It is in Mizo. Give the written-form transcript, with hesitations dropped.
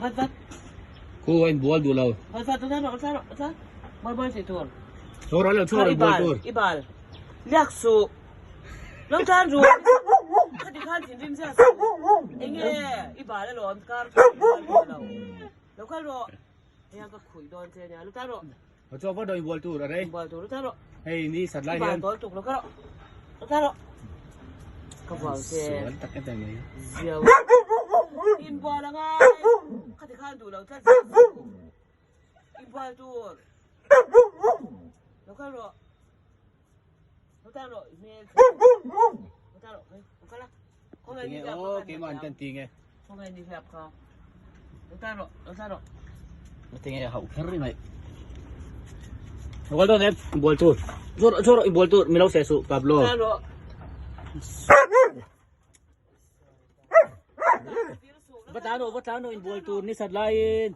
Vat vat. Khu a inbual duh lo. Vat vat lo tan rawh lo tan rawh lo tan. Buai buai tih tur. Chhawr rawh lo chhawr inbual tur. I bal liak suh. Lo tan ru. Khati khan thinrim zia suh. Enge i bal alawm kar kha i bal duh lo. Lo kal rawh. Hei ka khuih dawn che nia lo tan rawh. Lo chhuak vat rawh inbual tur a rei. Inbual tur lo tan rawh. Hei ni sat lai hian. I bal tawl tuk lo kal rawh. Lo tan rawh. Ka bual che. Sual tak em mai. Ziau. Inbual angai. Khati khan duh lo tlat zia suh. Inbual tur. Lo kal rawh. Lo tan rawh i hmel. Lo tan rawh. Lo kal a. Tinge aw keimah kan ti nge. Khawngaih ni hlap kha. Lo tan rawh, lo tan rawh. Tinge hauh kher ri mai. Lo kal dawn em? Bual tur. Chur chur i bual tur mi lo se su Pablo. Tan rawh. Va tlan rawh, va tlan rawh in bual tur ni sat laiin.